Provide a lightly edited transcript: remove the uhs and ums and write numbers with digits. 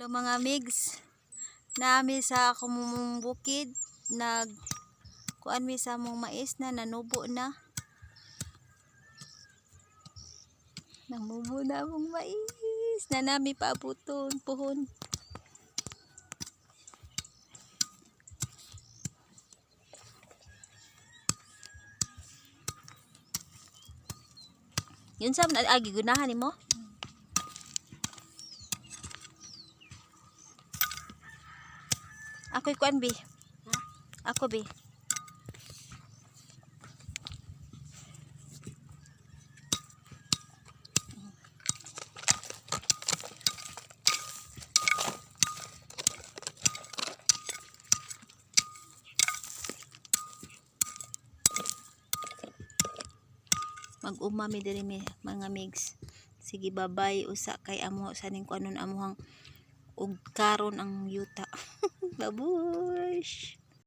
Hello, mga migs. Nami sa akong bukid, nag kuan mi sa among mais na nanubo na. Namubo na among mais na nami paabuton puhon. Yun sa agi gunahan nimo? Ako'y kuan bi. Ako bi. Mag-uma mi diri mi, mga migs. Sige, babay usa kay amo sa ning kuanon amuhang og karon ang yuta. Babush.